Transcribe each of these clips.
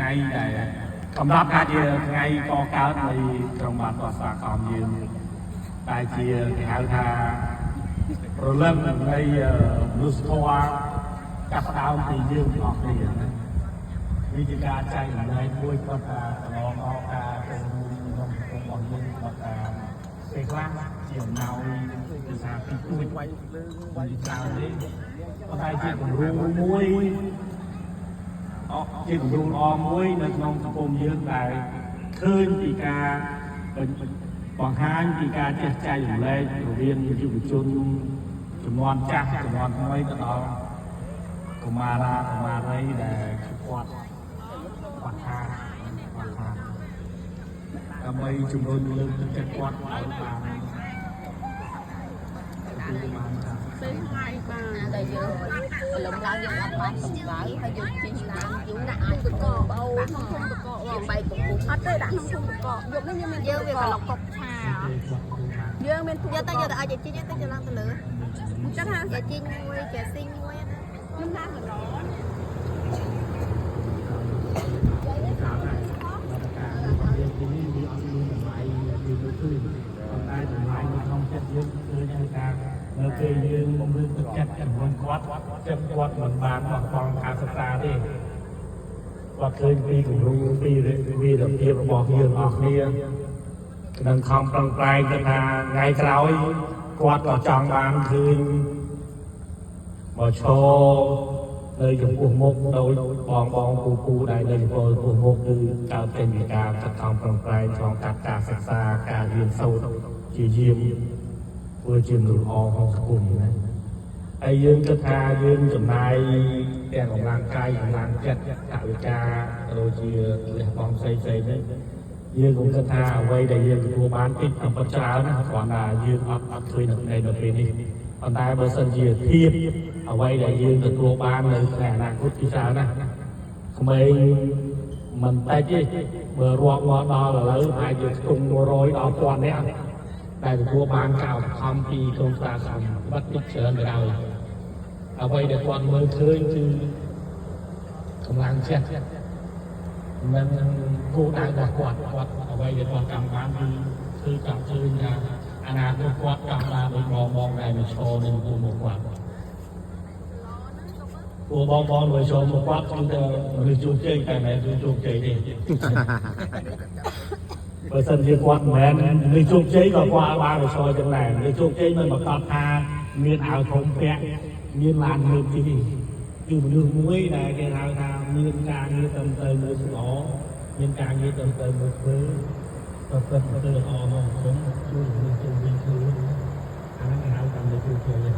ថ្ងៃដែលកំណត់ថាជាថ្ងៃកកើតនៃក្រុមបាត់សាខមយើងតែជាគេហៅថាព្រលឹងនៃមនុស្សធម៌ចាប់ផ្ដើមពីយើងទាំងអស់គ្នាណានេះជាការចែករំលែកមួយគាត់ថាកន្លងអកការចូលរួមក្នុងសង្គមរបស់យើងគាត់ថាពេលខ្លះជាអំណោយភាសាពីទួចវាយច្រើនទេប៉ុន្តែជាគំរូមួយ អជាគំរូល្អមួយនៅក្នុងសង្គមយើងដែលឃើញពីការបង្ហាញពីការចេះចែករំលែករវាងយុវជនជំនាន់ចាស់ជំនាន់ថ្មីទៅដល់កុមារាកុមារីដែលគាត់គាត់ថាគាត់ថាដើម្បីជំរុញលើកទឹកចិត្តគាត់ឲ្យបានទទួលបានការ ពេលថ្ងៃបាន តែយើងព្រលឹមឡើងយើងអត់បានកម្ដៅហើយយើងជិះឡានយូរ ដាក់ក្នុងទឹកកកបងអូនក្នុងធុងទឹកកក យើងបែកកំពុះ អត់ទេដាក់ក្នុងធុងទឹកកកយប់នេះយើងមាន យើងវាក្លុកកុកឆា គេគាត់ទទួលបាន យើងមានធុង យកទៅយកទៅឲ្យជីញទៅឡើងទៅលើ ចិត្តថា យកជីញមួយជាស៊ីងមួយណា ខ្ញុំថាកណ្ដោ ការដែរដល់ការយើងទីនេះវាអត់មានតម្លៃពីលើគឺប៉ុន្តែតម្លៃនៅក្នុងចិត្តយើងឃើញហើយថានៅពេលយើងបំរើទឹកចិត្តជំរុញគាត់ចិត្តគាត់មិនបានបោះបង់ការសិក្សាទេគាត់ឃើញពីគំរូពីវីរភាពរបស់យើងអស់គ្នានឹងខំប្រឹងប្រែងទៅថាថ្ងៃក្រោយគាត់ក៏ចង់បានឃើញមកឈរនៅចំពោះមុខដោយបងបងពូពូដែលនៅចំពោះមុខគឺកើតចេញពីការខិតខំប្រឹងប្រែងឆ្លងកាត់ការសិក្សាការរៀនសូត្រជាយាមធ្វើជាមនុស្សល្អក្នុងសង្គមណាហើយយើងគិតថាយើងចំណាយទាំងកម្លាំងកាយកម្លាំងចិត្តថវិកាដូចជាលះបង់ផ្សេងៗនេះយើងក៏គិតថាអ្វីដែលយើងទទួលបានតិចអំពិតច្រើនណាគ្រាន់តែយើងអត់ឃើញនៅពេលនេះប៉ុន្តែបើសិនជាធៀបអ្វីដែលយើងទទួលបាននៅថ្ងៃអនាគតគឺច្រើនណាស់ក្មេងមិនតិចទេបើរាប់មកដល់ឥឡូវប្រហែលជាខ្ទង់100ដល់1000នាក់ដែលទទួលបានការឧបត្ថម្ភពីក្រុមស្តារសំបាត់តិចច្រើនទៅហើយអ្វីដែលគាត់មើលឃើញគឺកម្លាំងចិត្តនិងគោលដៅរបស់គាត់គាត់អ្វីដែលគាត់ចង់បានគឺចង់ឃើញថាអនាគតគាត់ចង់បានដូចបងបងដែលមកឈរនៅចំពោះមុខគាត់ពួកបងបងមកឈរមុខគាត់គឺតែមនុស្សជោគជ័យតែមិនមែនគឺជោគជ័យទេ បើសិនជាគាត់មិនមែនមនុស្សជោគជ័យក៏គាត់បានទៅឈរចឹងដែរមនុស្សជោគជ័យមិនប្រកាសថាមានអាវធំពាក់មានឡានមើលទីនេះគឺមនុស្សមួយដែលគេហៅថាមានការងារត្រឹមត្រូវមួយល្អមានការងារត្រឹមត្រូវមួយធ្វើប្រព្រឹត្តទៅល្អមកសង្គមជួយមនុស្សជុំវិញខ្លួនអាហ្នឹងគេហៅថាមនុស្សជោគជ័យមិន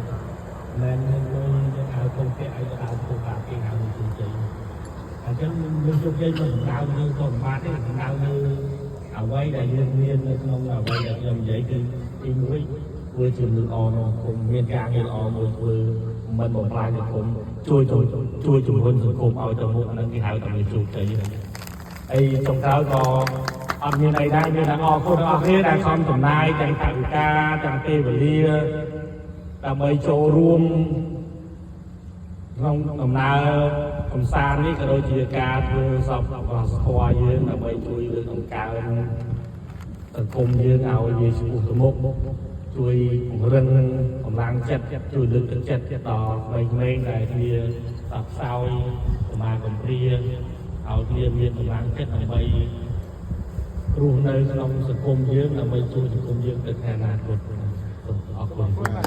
មែនមានលុយមានអាវធំពាក់អីក៏ដើរទៅបានគេហៅមនុស្សជោគជ័យអញ្ចឹងមនុស្សជោគជ័យមិនសំដៅលើក៏មិនបានទេសំដៅលើ អ្វីដែលយើងមាននៅក្នុងអ្វីដែលខ្ញុំនិយាយគឺទី1ធ្វើជាមនុស្សល្អក្នុងសង្គមមានការងារល្អមួយធ្វើមិនបំផ្លាញសង្គមជួយជួយជំរុញសង្គមឲ្យទៅមុខអាហ្នឹងគេហៅថាមានជោគជ័យហើយចុងក្រោយក៏អត់មានអីដែរមានតែអរគុណដល់អ្នកគ្នាដែលខំចំណាយទាំងថវិកាទាំងពេលវេលាដើម្បីចូលរួម ក្នុងដំណើរកំសាន្តនេះក៏ដូចជាការធ្វើសពរបស់ស្គាល់យើងដើម្បីជួយលើកតម្កើងសង្គមយើងឲ្យវាឆ្ពោះទៅមុខជួយពង្រឹងកម្លាំងចិត្តជួយលើកទឹកចិត្តដល់ក្មេងៗដែលគ្នាតបខ្សោយកុមារកំព្រាឲ្យគ្នាមានកម្លាំងចិត្តដើម្បីរស់នៅក្នុងសង្គមយើងដើម្បីជួយសង្គមយើងទៅថ្ងៃអនាគតអរគុណ។